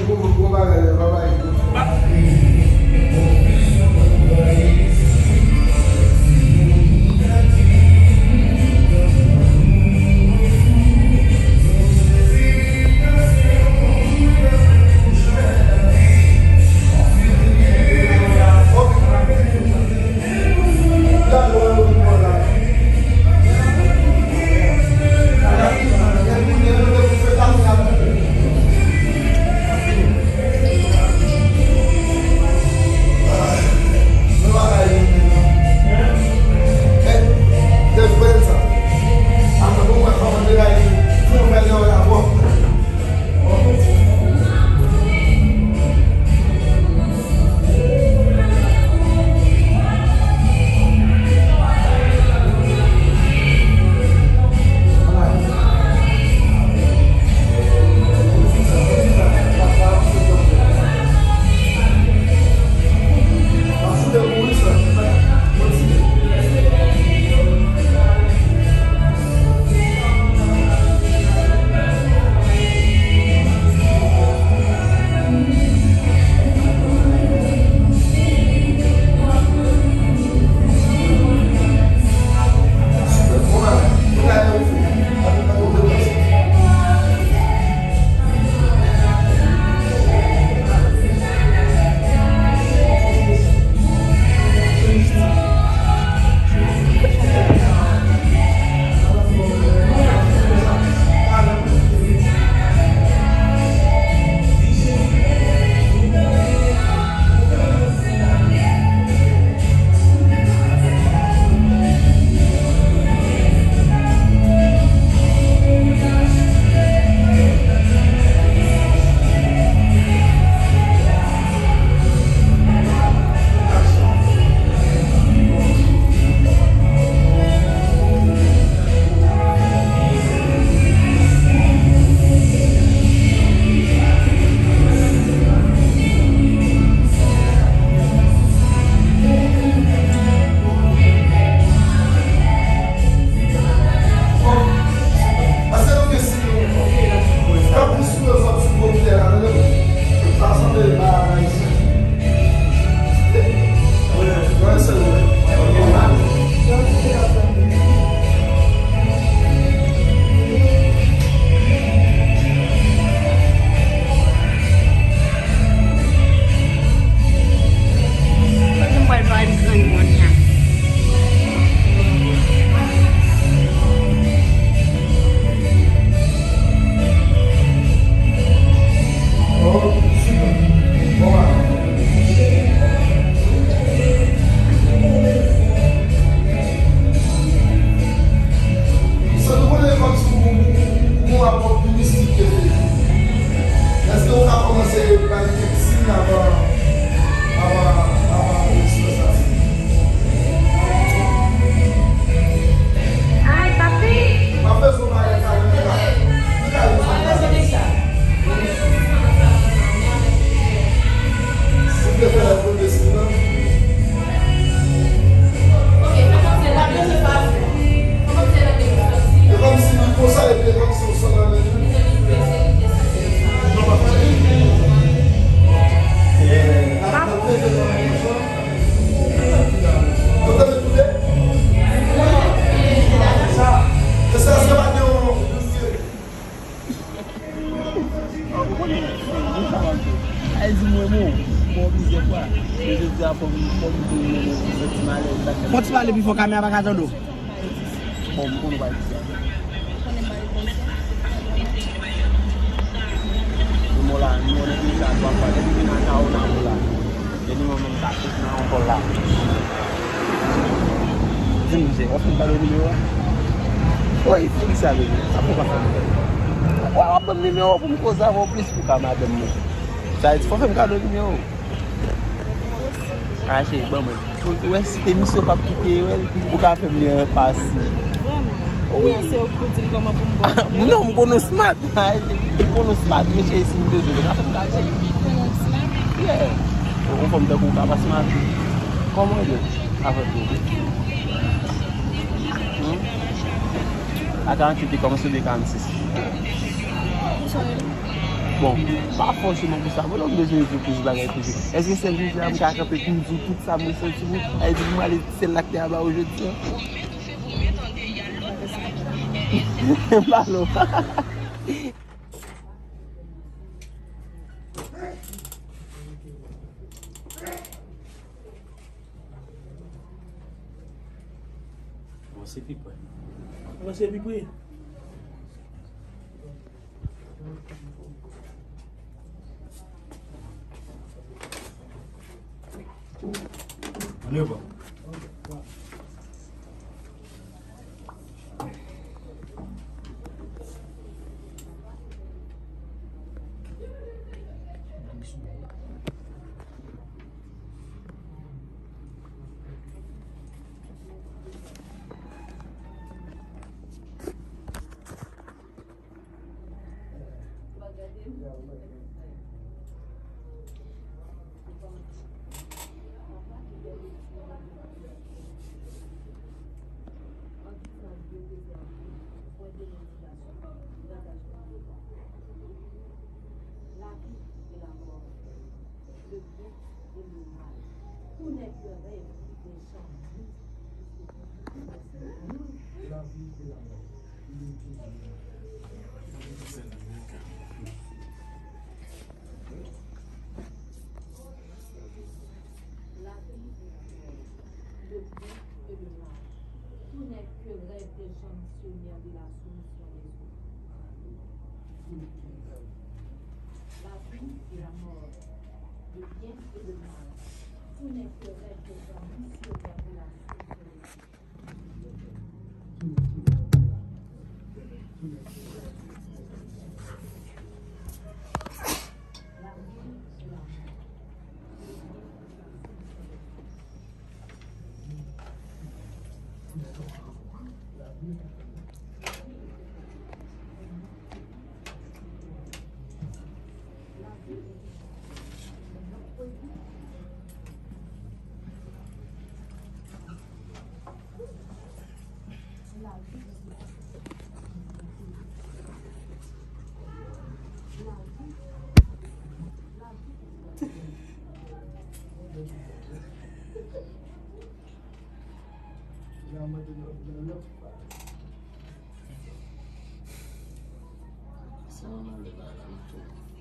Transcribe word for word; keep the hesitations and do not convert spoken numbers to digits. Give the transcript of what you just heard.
Bon, bon bagay, bon bagay. Kote m pral pale de granmoun nan? Sa nou konnen kòmsi pou, pou, pou, pou rapò touristik ke fè. Èske ou ka kòmanse bay kèk siy avan, avan, avan eksperyans la fini? Ay, papi! M ap bezwen w pale kalme la. Kalme sa. Ou te fè lè premye siy lan? E kòmsi li konsa, epi e kòmsi ou sot nan men li. Ou tande toude? E sa, se pa gen yon, yon Ay di mwen bon, bon plizyè fwa. Men jodi a fò m, fò m di mwen bon, yon ti malèz. Fò ti pale pi fò, kamera pa ka tande w. Bon, m konn ou pa di sa. Konnen m pa di konsa. Mwen la, mwen nan deja twa fwa. Depi vin nan ka ou nan mwen la. Depi mwen menm ka tout nan yon kòl la. Di m, Jay, w ap fè m kado nimewo a? Wi, se li sa, bebe. Sa pou w pa fè m kado. W ap ban m nimewo pou m koze avè w plis pou ka madanm mwen. Sa vle di, fò w fè m kado nimewo. A, cheri, ban mwen. Ou wè, si te misye w p ap kite, wè, ou ka fè m li an pase. Vrèman. Wi. Ou se ou ki pou di m kòman pou m ba w nimewo. Non, m konnen w smart. Ay, m konnen w smart, men cheri, si m bezwen, ou ka fè m kado, cheri. Konnen w smart? Yeah. Yon fanm tankou w ka pa smart. Kòman w ye? Avèk ou. Hmm? A karannsenk, te kòmanse de karannsis. Ou sonje? Bon, pa fòseman pou sa, mwen, m bezwen di plis bagay toujou. Èske sèl jodi a m ka kanpe pou m di w tout sa m resanti pou ou? Sa vle di pou m ale sèl la k te aba ou jodi a? M pale w. Avanse pi pre. Avanse pi pre. Ann devan. Sa w ap mande la, la, m tou.